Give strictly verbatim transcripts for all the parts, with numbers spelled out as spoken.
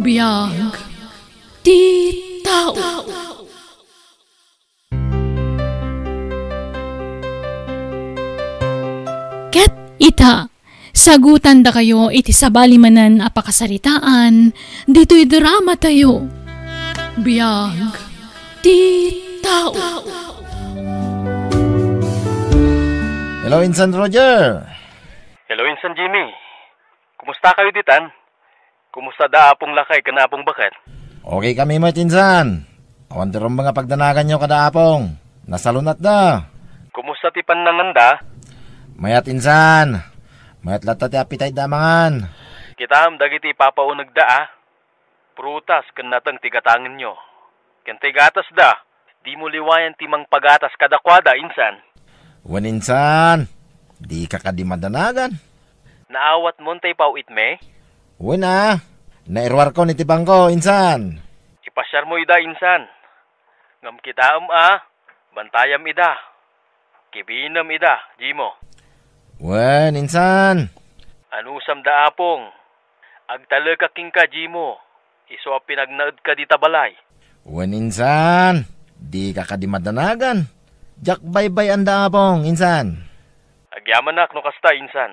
Biag ti tao. Ket ita, sagutandakayo iti sabali manen a pakasaritaan ditoy drama tayo. Biag ti tao. Hello, Insan Roger. Hello, Insan Jimmy. Kumusta kayo ditan? Kumusta da Apong Lakay ken Apong Baket? Okay kami met, Insan. Awan ti rumbeng a pagdanaganyo kada Apong. Nasalunat da. Kumusta ti pannanganda? Mayat, Insan. Mayat latta ti appetite da mangan. Kitaem dagiti ipapaunegda a prutas ken nateng ti gatangenyo. Ken ti gatasda, dimo liwayan ti mangpagatas kadakuada, Insan. Wen, Insan. Dika kadi madanagan. Naawatmon ti ipaw-itmi? Wen a, nairuarkon iti bangko, Insan. Ipasiarmo ida, Insan. Ngem kitaem a, bantayam ida. Kibinem ida, Jimo. Wen, Insan. Anusam da Apong. Agtalekak kenka, Jimo. Isu a pinagnaedka dita balay. Wen, Insan. Dika kadi madanagan. Diak baybay-an da Apong, Insan. Agyamanak no kasta, Insan.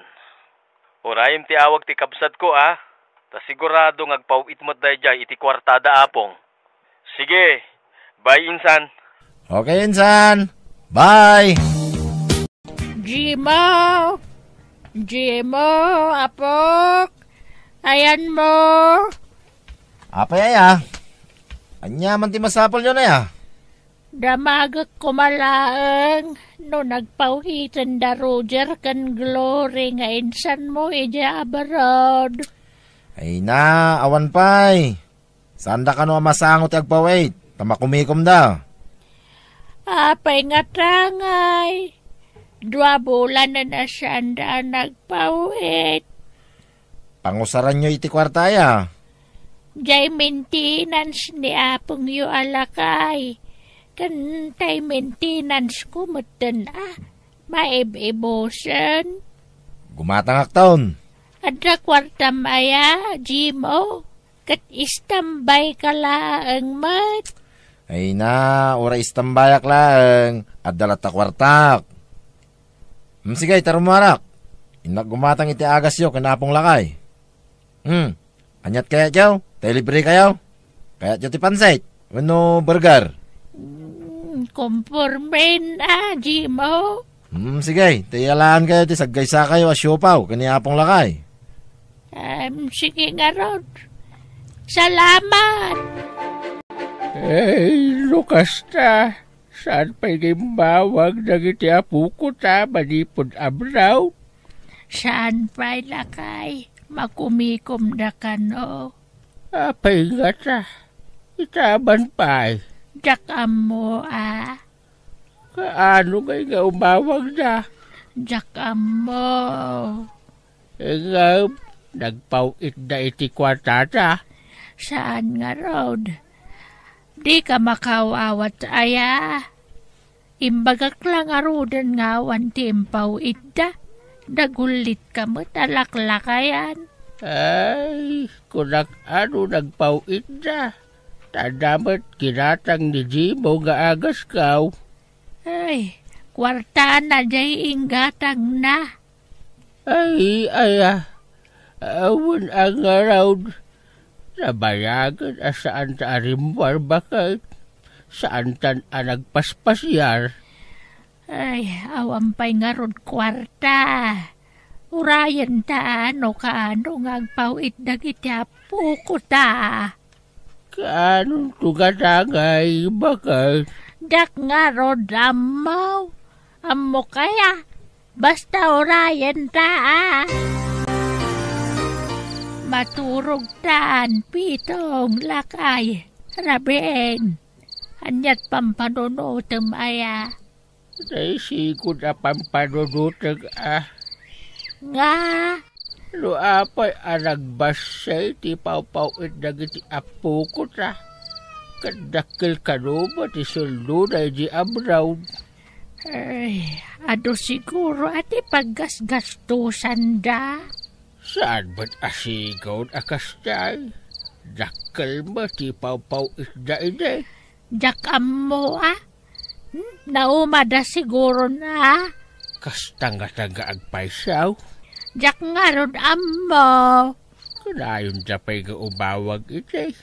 Urayem ti awag ti kabsatko a, ta sigurado nga agpaw-it met daydiay iti kuartada Apong. Sige, bye, Insan. Okay, Insan. Bye. Jimo! Jimo, apok! Ayanmo! Apay aya? Ania man ti masapulyon aya? Damagek koma laeng no nagpaw-iten da Roger ken Glory nga insanmo idiay abroad. Ay na, awan pay. Saanda kano a masango ti agpaw-it, ta makumikomda. Apay nga tangay? Dua bulanen a saanda a nagpaw-it. Pangusaranyo iti kuarta aya? Diay maintenance ni apongyo a lakay, ken tay maintenance ko metten a maib-ibusen. Gumatangakton. Adda kuartam aya, Jimo? Ket istambay ka laeng met. Ay na, uray istambayak laeng, adda latta kuartak. Hmm, sige, ita rummuarak. Innak gumatang iti agasyo ken Apong Lakay. Hmm, aniat kayatyo? Tay libre kayo? Kayatyo ti pansit? Wenno burger? Hmm, kompormen a, Jimo. Hmm, sige, tay alaan kayo ti saggaysa kayo a siopaw ken ni Apong Lakay. Em, sige ngarud. Salamat! Ay, no kasta, saan pay nga immawag dagiti apoko ta manipud abroad? Saan pay, lakay? Makumikomda kano? Apay ngata? Itaman pay. Diak ammo a. Kaano ngay nga umawagda? Diak ammo. Ngem, nagpaw-itda iti kuartada? Saan ngarud? Dika makaawat aya? Imbagak la ngaruden nga awan ti impaw-itda. Dagullitka met a laklakayan. Ay, kunak ano nagpaw-itda. Ta adda met ginatang ni Jimo nga agaskaw. Ay, kuartana diay inggatangna. Ay, aya, awan a ngarud. Nabayagen a saanta a rimmuar baket. Saantan a nagpaspasiar. Ay, awan pay ngarud kuarta. Urayenta no kaano nga agpaw-it dagiti apokota. Kaanonto nga dangay, baket? Diak ngarud ammo. Ammo kaya? Basta urayenta a. Maturogtan, Pitong, lakay, rabiin. Aniat pampanunotem aya? Naisigud a pampanunotek a. Nga? No apay a nagbassit ti pawpaw-it dagiti apokota, ket dakkel kano met ti sueldona idiay abroad. Ay, adu siguro a ti paggasgastosanda. Saan met a sigud a kasdiay? Dakkel met ti pawpaw-itda idi. Diak ammo, a? Hmm? Naumada siguron, a? Kasta ngata nga agpayso? Diak ngarud ammo. Kanayonda pay nga umawag idi.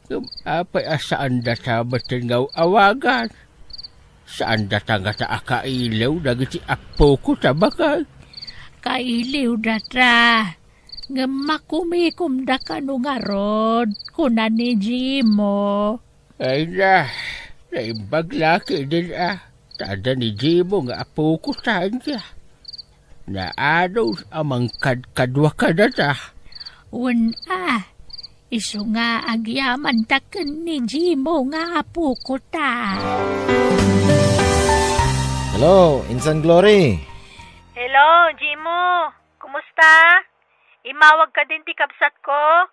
Ngem apay a saandata metten nga awagan? Saandata ngata a kailiw dagiti apokota, baket? Kailiwdata. Ngem makumikomda kano ngarud, kuna ni Jimo. Ay na, naimbag la ketdin a, ta adda ni Jimo nga apokota, ania. Naanos a mangkadkadua kadata. Wen a, isu nga agyamanta ken ni Jimo nga apokota. Hello, Insan Glory. Hello, Jimo. Kumusta? Immawag kadin ti kabsatko?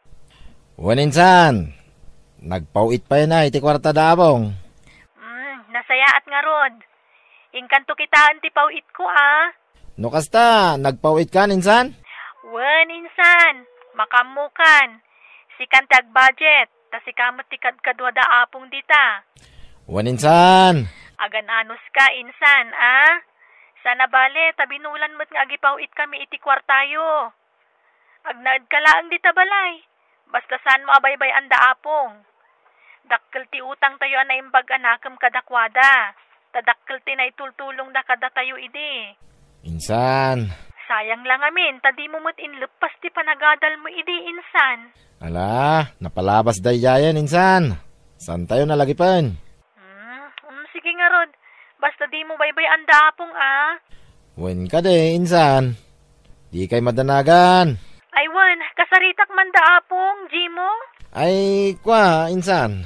Wen, insan. Nagpaw-it pay na iti kuarta da Apong. Mm, nasayaat ngarud. Inkanto kitaen ti paw-itko, a. No kasta, nagpaw-itkan, insan? Wen, insan. Makaammokan. Sikan ti agbudget, ta sika met ti kadkadua da Apong dita. Wen, insan. Agan-anoska, insan, a? Saan a bale, ta binulan met nga agipaw-itkami iti kuartayo. Agnaedka laeng dita balay. Basta saanmo a baybay-an da Apong. Dakkel ti utangtayo a naimbag a nakem kadakuada. Ta dakkel ti naitultulongda kadatayo idi. Insan. Sayang la ngamin, ta dimo met inleppas ti panagadalmo idi, insan. Ala, napalabas daydiayen, insan. Saantayo nalagipen? Hmm, hmm, sige ngarud. Basta dimo baybay-an da Apong, a. Wen kadi, insan. Dikay madanagan. Ay wen, kasaritak man da Apong, Jimo? Ay, kua, insan.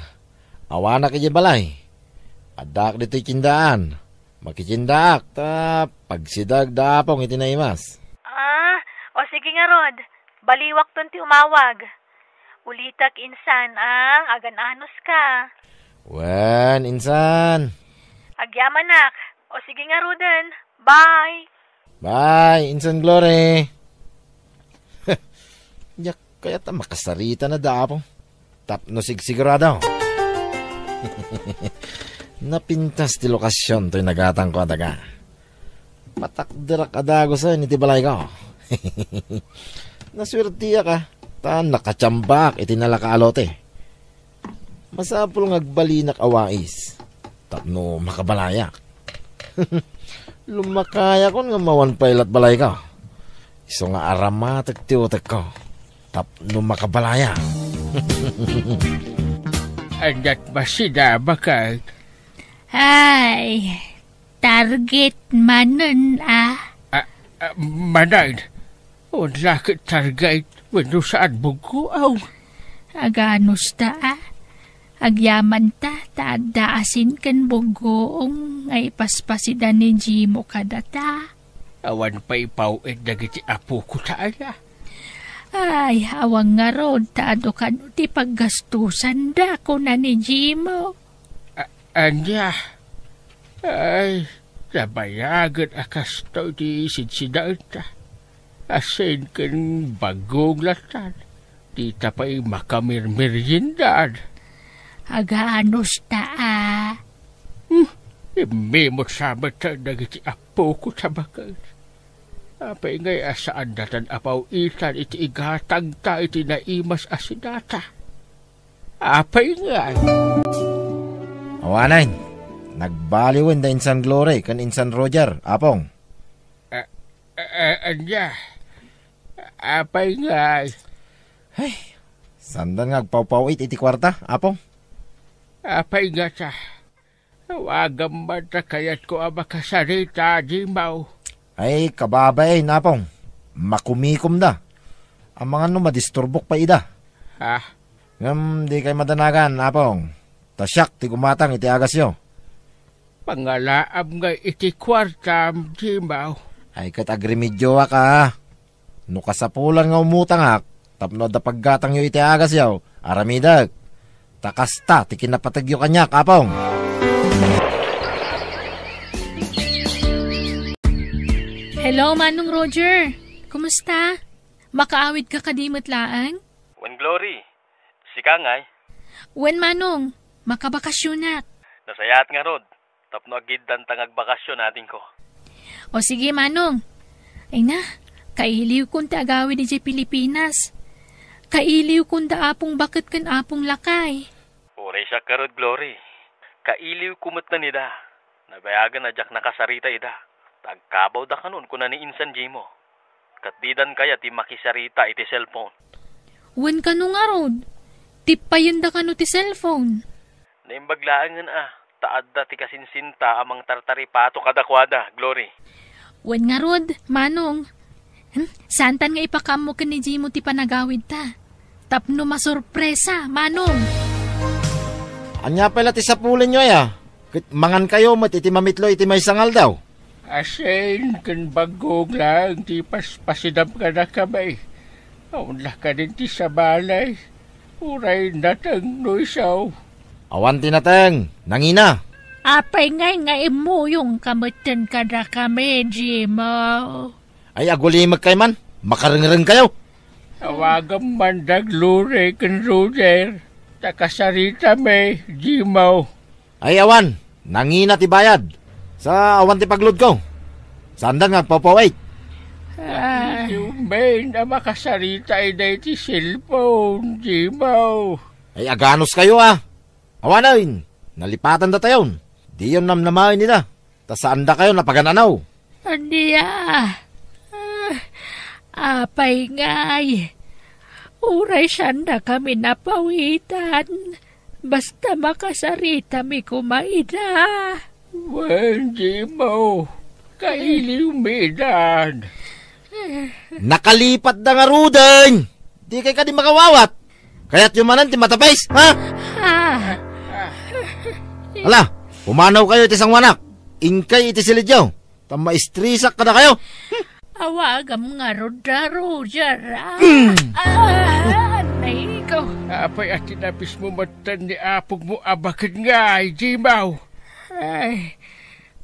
Awanak idiay balay. Addaak ditoy tiendaan. Makitiendaak, ta pagsideg da Apong iti naimas. Ah, o sige ngarud. Baliwakton ti umawag. Ulitek, insan, a, agan-anoska. Wen, insan. Agyamanak. O sige ngaruden. Bye. Bye, Insan Glory. Diak kayat a makasarita na da Apong. Tapno sigsigurado. Napintas ti lokasion toy nagatangko a daga. Matakderak a dagusen iti balayko. Nasuertiak a, ta nakatiambaak iti nalaka a lote. Masapul nga agbalinak a wais tapno makabalayak. Lumakayakon nga mawan pay lat balayko. Isu nga aramatek ti utekko tapno makabalayak. Aniat masida, baket? Ay, target manen a. Ah, ah, manen. Wen la ket target wenno saan, buggoong. Aganos ta a. Agyamanta ta adda asin ken buggoong nga ipaspasida ni Jimo kadata. Awan pay ipaw-it dagiti apoko ta aya. Ay, awan ngarud ta adu kano ti paggastusanda, kuna ni Jimo. A-, ania? Ay, nabayagen a kastoy ti sidsidaenta. Asin ken buggoong latta. Dita pay makamirmeriendad. Aganos ta a. Hmm, immimut sa met dagiti apoko ta baket. Apay ngay a saandatan a paw-itan iti igatangta iti naimas a sidata? Apay ngay? Awanen, nagbaliwen da Insan Glory ken Insan Roger, Apong. A-, a-, a-, ania? Apay ngay? Ay, saandan nga agpawpaw-it iti kuarta, Apong? Apay ngata? Awagam man ta kayatko a makasarita, Jimo. Ay, kababain, Apong. Makumikomda. Amangan no madisturbok pay ida. Ha? Ngem dikay madanagan, Apong. Ta siak ti gumatang iti agasyo. Pangalaam ngay iti kuartam, Jimo. Ay, ket agremedioak a. No kasapulan nga umutangak tapno adda paggatangyo iti agasyo, aramidek. Ta kasta ti kinapategyo kaniak, Apong. Hello, Manong Roger. Kumusta? Makaawid ka kadi met laeng? Wen, Glory. Dika ngay? Wen, Manong. Makabakasionak. Nasayaat ngarud. Tapno agiddanta nga agbakasyon, adingko. O sige, Manong. Ay na, kailiwkon ti agawid idiay Pilipinas. Kailiwkon da Apong Baket ken Apong Lakay. Uray siak ngarud, Glory. Kailiwko met ida. Nabayagen a diak nakasarita ida. Ta agkabawda kanon, kuna ni insan Jimo. Ket didan kayat ti makisarita iti cellphone. Wen kano ngarud, tippayenda kano ti cellphone? Naimbag laengen a, ta adda ti kasinsinta a mangtartaripato kadakuada, Glory. Wen ngarud, Manong. Hmm, saantan nga ipakaammo ken ni Jimo ti panagawidta. Tapno masurpresa, Manong. Ania pay la ti sapulenyo aya? Ket mangankayo met iti mamitlo iti maysa nga aldaw. Asin ken baggong laeng ti paspasidam kadakami. Awan la kadin ti sabali. Uray nateng no isu. Awan ti nateng, nangina. Apay ngay nga immuyongka metten kadakami, Jimo? Ay, agulimekkay man. Makarengrengkayo. Awagam man da Glory ken Roger. Ta kasaritami, Jimo. Ay, awan. Nangina ti bayad. Sa awan ti pagludko. Saandan nga agpawpaw-it. Ah. Isu met a makasarita ida iti cellphone, Jimo. Ay, aganuskayo a. Awanen, nalipatandatayon. Diyon namnamaen ida. Ta saandakayon a pagan-anaw. Ania? Ah, apay ngay? Uray saandakami napawitan. Basta makasaritami koma ida. Wen, Jimo. Kailiwmi idan. Nakalipatda ngaruden. Dikay kadi makawawat. Kayatyo manen ti matapis, ha? Ah. Ala, pumanawkayo iti sangoanak. Inkay iti silidyo. Ta maistresak kadakayo. Awagam ngarud da Roger, ah. Mm. Ah, anay ko. Apay a tinapismo metten ni apongmo a baket ngay, Jimo? Ay.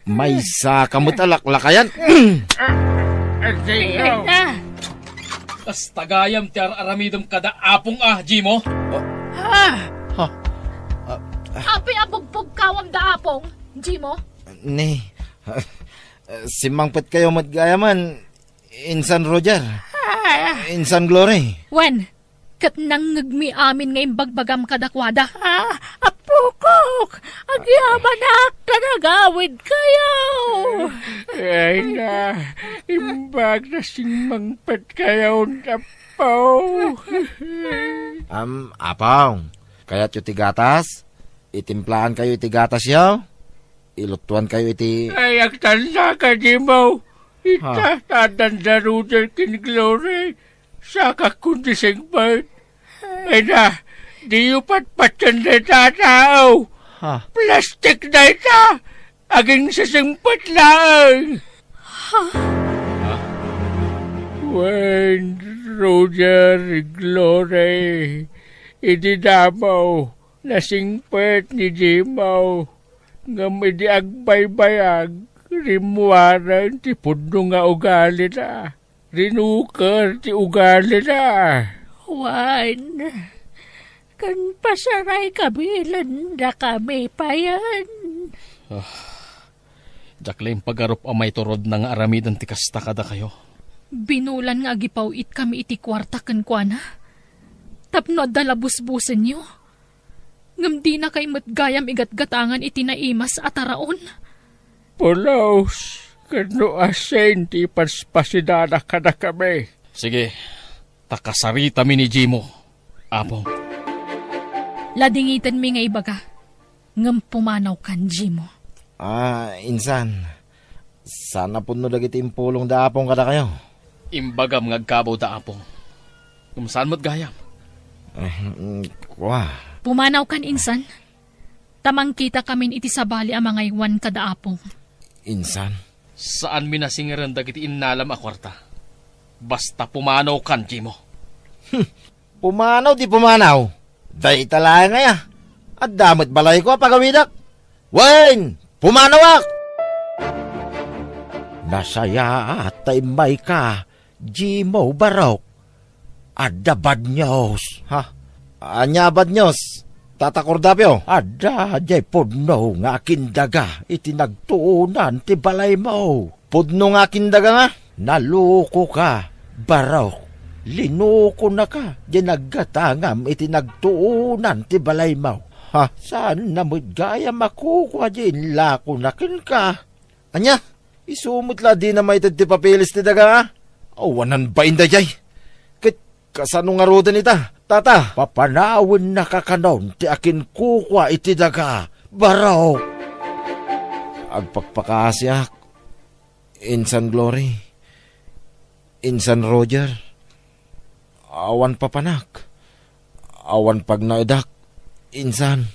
Maysa ka met a laklakayan. Ah, ah, Jimo. Ay, ah. Kasta gayam ti ar-aramidem kada apong a, Jimo? Ah. Ha? Ah, ah. Apay a bugpugkawam da apong, Jimo? Ni, simmangpetkayo met gayamen, insan Roger. Ah. Insan Glory. Wen, ket nangngegmi amin nga imbagbagam kadakuada. Ah, apokok! Agyamanak ta nagawidkayo! Ay na, imbag ta simmangpetkayon, Apo. Am, Apong, kayatyo ti gatas? Itimplaankayo iti gatasyo? Ilutuankayo iti Ay, agtanda ka, Jimo. Ita, Ha? ta addan da Roger ken Glory. Sakak kundi singpet. Ay na, diyo patpatyan dayta a tao. Ha? Plastik dayta. Aginsisingpet laeng. Ha? Wen, Roger, Glory, idi damo, nasingpet ni Jimo, ngem idi agbaybayag, rimmuaren ti pudno nga ugalina. Rinuker ti ugalina. Wen, ken pasaray kabilen dakami payen. Ah, diak la impagarup a maiturod na nga aramiden ti kasta kadakayo. Binulan nga agipaw-itkami iti kuarta kenkuana. Tapno adda la busbusenyo. Ngem dinakay met gayam igatgatangan iti naimas a taraon. Pulos, ken no asin ti ipaspasidaana kadakami. Sige, ta kasaritami ni Jimo, Apo. Ladingitenmi nga ibaga, ngem pumanawkan, Jimo. Ah, insan, saan a pudno dagiti impulong da Apong kadakayo? Imbagam nga agkabaw da Apong. Ngem saan met gayam? Eh, mm, kua. Pumanawkan, insan. Ta mangkitakamin iti sabali a mangaywan kada Apong. Insan? Saanmi nasingeren dagiti innalam a kuarta. Basta pumanawkan, Jimo. Hmm. Pumanaw ti pumanaw. Dayta laeng aya. Adda met balayko a pagawidak. Wen, pumanawak! Nasayaat ta immayka, Jimo Barok. Adda bad news. Ha? Ania a badnios, Tata Cordapio? Adda diay pudno nga akindaga iti nagtuonan ti balaymo. Pudno nga akindaga nga? Nalokoka, Barok. Linokonaka diay naggatangam iti nagtuonan ti balaymo. Ha? Saanna met gayam a kukua diay inlakona kenka. Ania? Isu met la a dina maited ti papeles ti daga, a? Awanan bain daydiay. Ket kasano ngaruden ita, Tata? Papanawennaka kanon ti akinkukua iti daga, Barok. Agpakpakaasiak, Insan Glory, Insan Roger. Awan papanak, awan pagnaedak, Insan.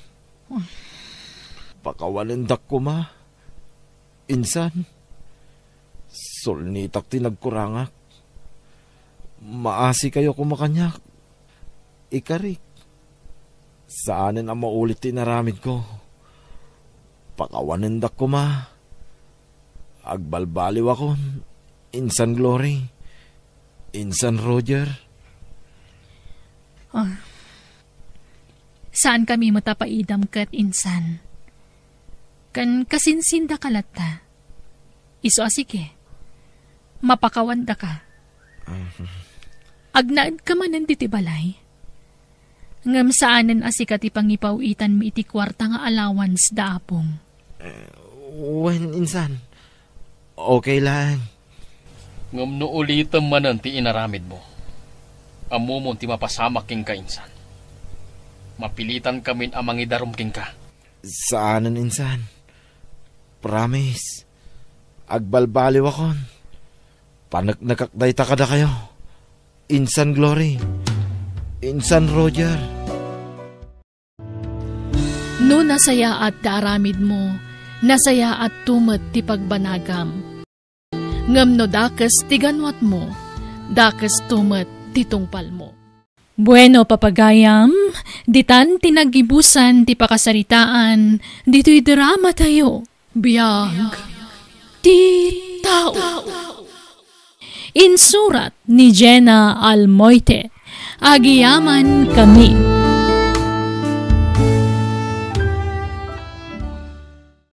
Pakawanendak koma, Insan. Sulnitak ti nagkurangak. Maasikayo koma kaniak. Ikarik. Saanen a maulit ti inaramidko. Pakawanendak koma. Agbalbaliwakon, Insan Glory, Insan Roger. Ah. Saankami met a paidam ket, Insan. Ken kasinsindaka latta. Isu a sige. Mapakawandaka. Ah. Agnaedka manen diti balay. Ngem saanen a sika ti pangipaw-itanmi iti kuarta nga allowance da apong. Eh, wen, Insan. Okay lang. Ngem no ulitem manen ti inaramidmo, ammomon ti mapasamak kenka, Insan. Mapilitankamin a mangidarum kenka. Saanen, Insan. Promise. Agbalbaliwakon. Paneknekak dayta kadakayo. Insan Glory. Insan Roger. No nasayaat ti aramidmo, nasayaatto met ti pagbanagam. Ngem no dakes ti ganwatmo, dakesto met ti tungpalmo. Bueno, papagayam, ditan ti naggibusan ti pakasaritaan ditoy dramatayo. Biag ti tao. Insurat ni Jenna Almoite. Agyamankami.